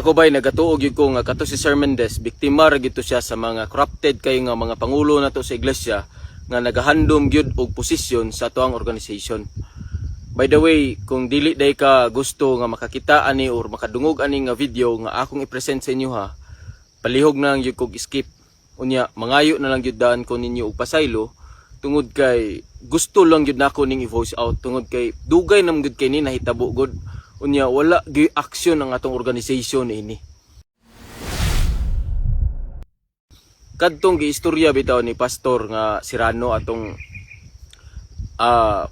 Ako bay nagatuo gyud ko nga kato si Sir Mendez, biktima ra gyud to siya sa mga corrupted kayo nga mga pangulo nato sa iglesia nga nagahandom gyud og posisyon sa atoang organization. By the way, kung dili day ka gusto nga makakita ani or makadungog ani nga video nga akong i-present sa inyo ha, palihog na lang gyud kog skip. Unya, mangayo na lang gyud daan ko ninyo og pasaylo tungod kay gusto lang gyud nako ning i-voice out tungod kay dugay nam gyud kay ni nahitabo gud. Unya, wala gyud aksyon ang atong organization ini. Kadtong giistorya bitaw ni pastor nga Sirano atong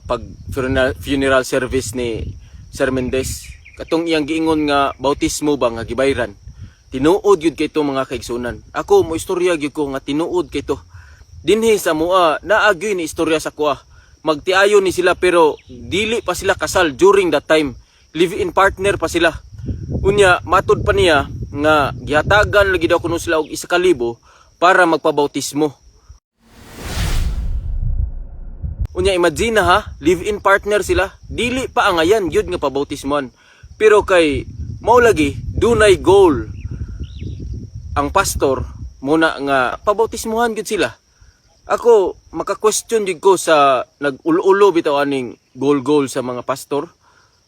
pag funeral service ni Sir Mendez, katong iyang giingon nga bautismo ba nga gibayran, tinuod gyud kay to, mga kaigsunan. Ako mo istorya gyud ko nga tinuod kay to. Dinhi sa mua naa gyud ni istorya sa kuha, magtiayon ni sila pero dili pa sila kasal during that time, live-in partner pa sila. Unya matud pa niya nga gihatagan lagi daw kuno sila og 1,000 para magpabautismo. Unya imagine ha, live-in partner sila, dili pa angayan gyud nga pabautismoan. Pero kay mao lagi dunay goal ang pastor muna nga pabautismohan gyud sila. Ako maka-question gyud ko sa nag-ulo-ulo bitaw aning goal goal sa mga pastor.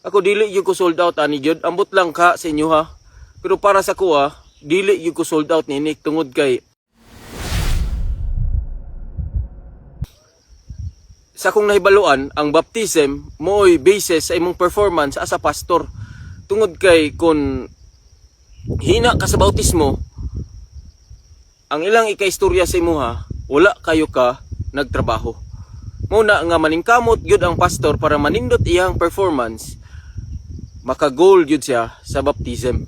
Ako dili gyud ko sold out ani gyud. Ambot lang ka sa inyo ha. Pero para sa kuha, dili gyud ko sold out ni tungod kay sa akong nahibaluan, ang baptism mooy basis sa imong performance as a pastor. Tungod kay kung hina ka sa bautismo, ang ilang ikaistorya sa imuha, wala kayo ka nagtrabaho. Muna nga maningkamot gyud ang pastor para manindot iyang performance, maka-goal gyud siya sa baptism.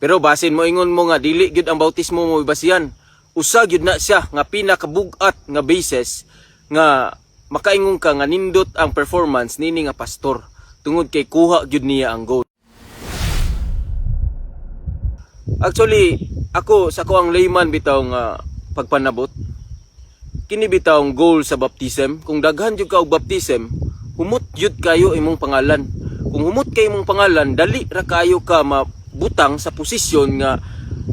Pero basin mo ingon mo nga dili gyud ang bautismo mo basihan. Usa gyud na siya nga pinakabugat nga basis nga makaingon ka nga nindot ang performance nini nga pastor tungod kay kuha gyud niya ang goal. Actually, ako sa ko ang layman bitaw nga pagpanabot, kini bitaw ang goal sa baptism, kung daghan jud ka og baptism, humot jud kayo imong pangalan. Kung humot kay imong pangalan, dali ra kayo ka mabutang sa posisyon nga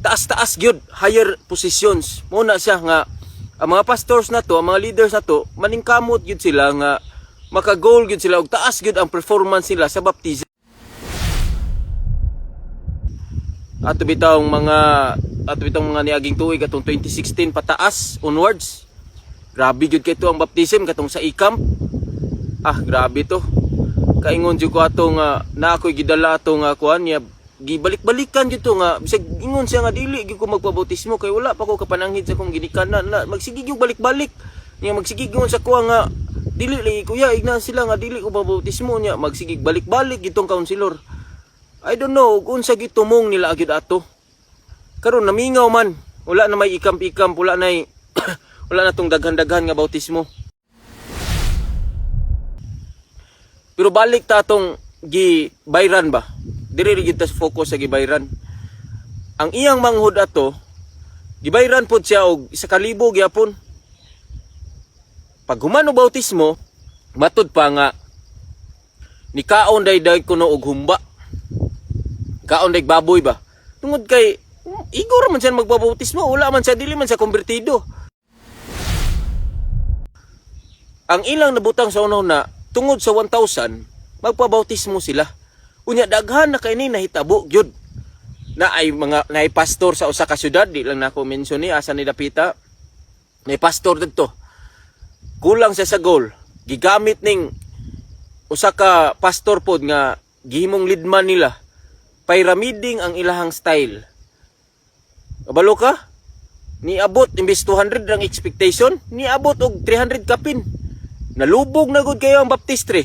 taas-taas gyud, higher positions. Mo na siya nga ang mga pastors na to, ang mga leaders na to, maningkamot gyud sila nga maka-goal gyud sila og taas gyud ang performance nila sa baptism. Ato bitawng mga niaging tuig atong 2016 pataas onwards. Grabe gyud kay to ang baptism katong sa ikamp. Ah, grabe to. Kaingon jud ko ato nga na ako'y gidala ato nga kuan niya, gibalik-balikan jud to nga bisag ingon siya nga dili gyud ko magpabautismo kay wala pa ko kapananghid sa akong ginikanan na magsige gyud balik-balik niya, magsige ingon sa kuha nga dili lagi kuya, igna sila nga dili ko pabautismo niya, magsige balik-balik gitong counselor. I don't know kung unsa gitumong nila gyud ato. Karon namingaw man, wala na may ikamp-ikamp, wala na tong daghan-daghan nga bautismo. Pero balik ta atong gibayran ba, diri gyud ta focus sa gibayran. Ang iyang manghud ato, gibayran pod siya og 1,000 gyapon. Pag human og bautismo, matud pa nga nikaon day kuno og humba, kaon day baboy ba, tungod kay igor man siya magbabautismo, wala man siya, dili man siya konbertido. Ang ilang nabutang sa una na tungod sa 1,000 magpabautismo sila. Unya daghan na kay ni nahitabo gyud na ay mga naay pastor sa usa ka syudad, di lang nako mention ni asa ni dapita. Nay pastor didto, kulang siya sa goal, gigamit ning usa ka pastor pod nga gihimong leadman nila. Pyramiding ang ilahang style. Kabalo ka, niabot imbis 200 ang expectation, niabot og 300 kapin. Nalubog na gud kayo ang baptistry.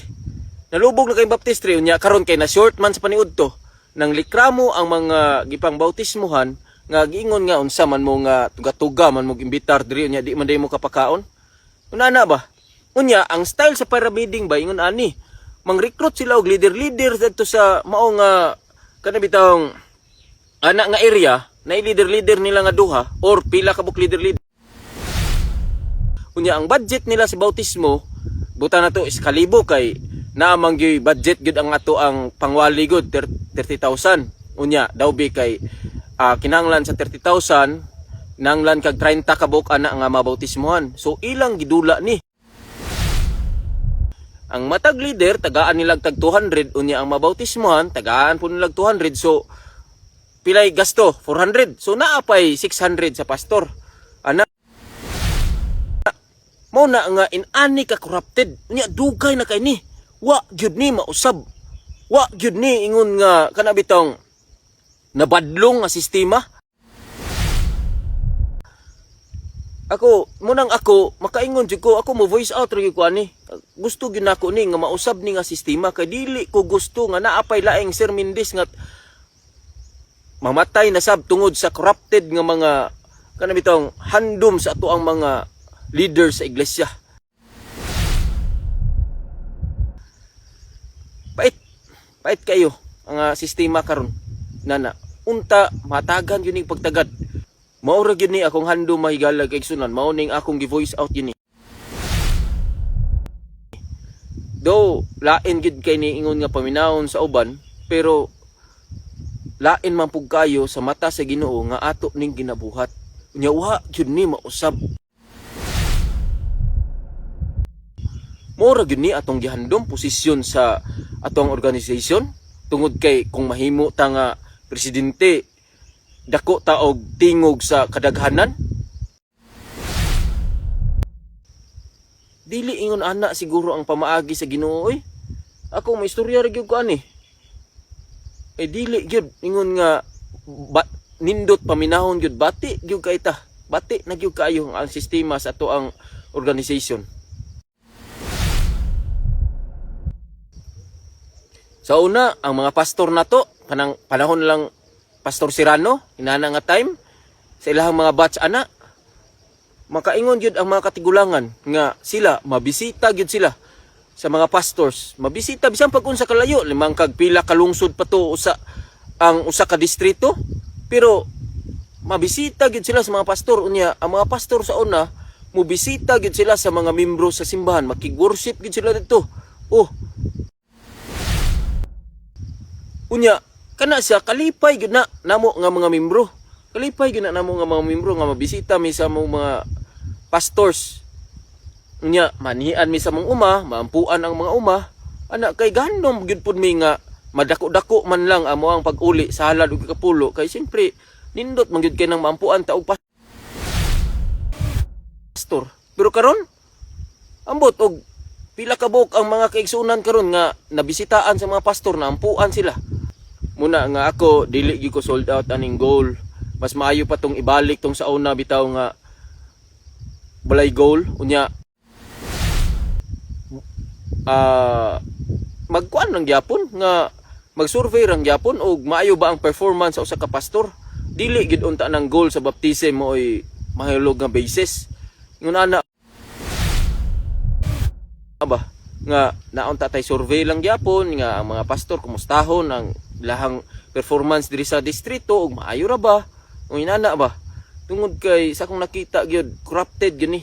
Nalubog na kayong baptistry. Unya karon kay na short man sa paniud to, nang likramo ang mga gipang bautismuhan nga giingon nga unsa man mo nga tuga-tuga man mo imbitar diri, unya di man day mo kapakaon. Una na ba? Unya ang style sa pyramiding ba ingon ani. Mang-recruit sila og leader-leader dadto sa mao nga kana bitawng ana nga area, na leader-leader nila nga duha or pila ka buk leader-leader. Unya ang budget nila sa bautismo, buta na to is kalibo kay naamang gyud budget gyud ang ato ang pangwali gud 30,000. Unya daw bi kay kinahanglan sa 30,000, nanglan kag 30 ka buok ana nga mabautismohan. So ilang gidula ni ang matag leader, tagaan nilag tag 200. Unya ang mabautismohan, tagaan po nilag 200. So pilay gasto? 400. So naa pay 600 sa pastor ana. Mao na nga inani ka corrupted. Unya dugay na kay ni, wa gyud ni mausab, wa gyud ni ingon nga kana bitong nabadlong nga sistema. Ako munang ako makaingon jud ko, ako mo voice out ra gyud ko ani. Gusto gyud nako ni nga mausab ni nga sistema kay dili ko gusto nga naa pay laing Sir Mendez nga mamatay na sab tungod sa corrupted nga mga kana bitong handom sa ato ang mga leader sa iglesia. Pait, pait kayo ang sistema karon nana. Unta matagan yun ning pagtagad. Mao ra gyud ni akong handom, mahigala kay sunan, mao ning akong gi-voice out yun ni. Do lain gyud kay ni ingon nga paminawon sa uban, pero lain man pug kayo sa mata sa Ginoo nga ato ning ginabuhat. Unya wa gyud ni mausab. Mao ra gyud ni atong gihandom posisyon sa atong organization tungod kay kung mahimo ta nga presidente, dako ta og tingog sa kadaghanan. Dili ingon ana siguro ang pamaagi sa Ginoo oy. Ako may istorya ra gyud ko ani. Eh dili gyud ingon nga ba, nindot paminahon gyud, bati gyud kay ta. Bati na gyud kaayo ang sistema sa ato ang organization. Sa una, ang mga pastor nato, kanang panahon lang Pastor Serrano, inana nga time, sa ilahang mga batch ana, makaingon gyud ang mga katigulangan nga sila mabisita gyud sila sa mga pastors. Mabisita bisan pag unsa kalayo, limang kag pila ka lungsod pa to usa ang usa ka distrito, pero mabisita gyud sila sa mga pastor. Unya ang mga pastor sa una, mobisita gyud sila sa mga membro sa simbahan, makig-worship gyud sila didto. Oh. Unya kana siya kalipay gyud na namo nga mga membro. Kalipay gyud na namo nga mga membro nga mabisita mi sa among mga pastors. Unya manian mi sa mong uma, maampuan ang mga uma. Ana kay ganom gyud pud mi nga madako-dako man lang amo ang pag-uli sa halad ug kapulo kay siyempre nindot man gyud kay nang maampuan ta og pastor. Pero karon ambot og pila ka buok ang mga kaigsunan karon nga nabisitaan sa mga pastor, na ampuan sila. Muna nga ako dili gyud ko sold out aning goal. Mas maayo pa tong ibalik tong sa una bitaw nga balay goal. Unya magkuan lang gyapon nga mag-survey rang gyapon og maayo ba ang performance sa usa ka pastor. Dili gid unta ng goal sa baptism mo oy mahulog nga basis. Ingon ana ba nga naunta tay survey lang gyapon nga ang mga pastor kumustahon ang ilahang performance diri sa distrito ug maayo ra ba ug inana ba, tungod kay sa akong nakita gyud corrupted gyud ni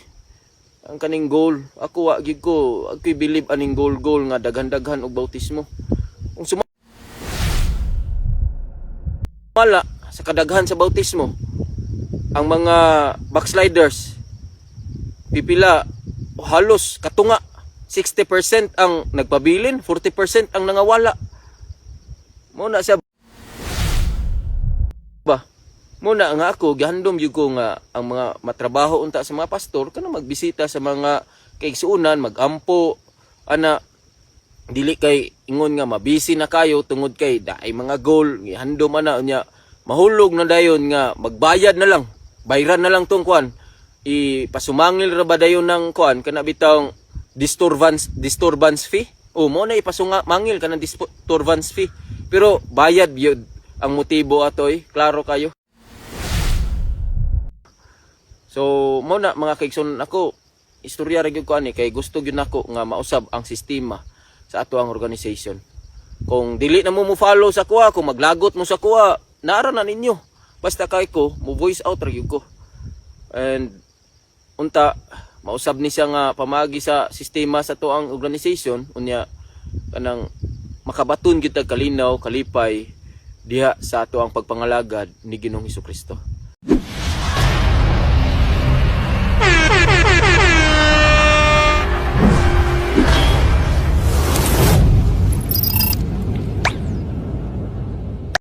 ang kaning goal. Ako wa gyud ko ako'y believe aning goal goal nga daghan-daghan og bautismo. Kung sumala sa kadaghan sa bautismo, ang mga backsliders pipila, halos katunga 60% ang nagpabilin, 40% ang nangawala. Mo na siya ba? Muna nga ako gihandom gyud ko nga ang mga matrabaho unta sa mga pastor kanang magbisita sa mga kaigsuonan, magampo ana, dili kay ingon nga mabisi na kayo tungod kay daay mga goal gihandom ana. Unya mahulog na dayon nga magbayad na lang, bayran na lang tong kuan, ipasumangil ra ba dayon ng kuan kana bitawng disturbance fee. O mo na ipasunga mangil kanang disturbance fee, pero bayad yun ang motibo atoy, klaro kayo. So mo na, mga kaigsoon, ako istorya ra gyud ko ani kay gusto gyud nako nga mausab ang sistema sa ato ang organization. Kung dili na mo mo follow sa kuha, kung maglagot mo sa kuha, naara na ninyo. Basta kay ko mo voice out ra gyud ko. And unta mausab ni siya nga pamagi sa sistema sa ato ang organization, unya kanang makabaton gyud tag kalinaw, kalipay. diha sa ato ang pagpangalagad ni Ginoong Hesukristo.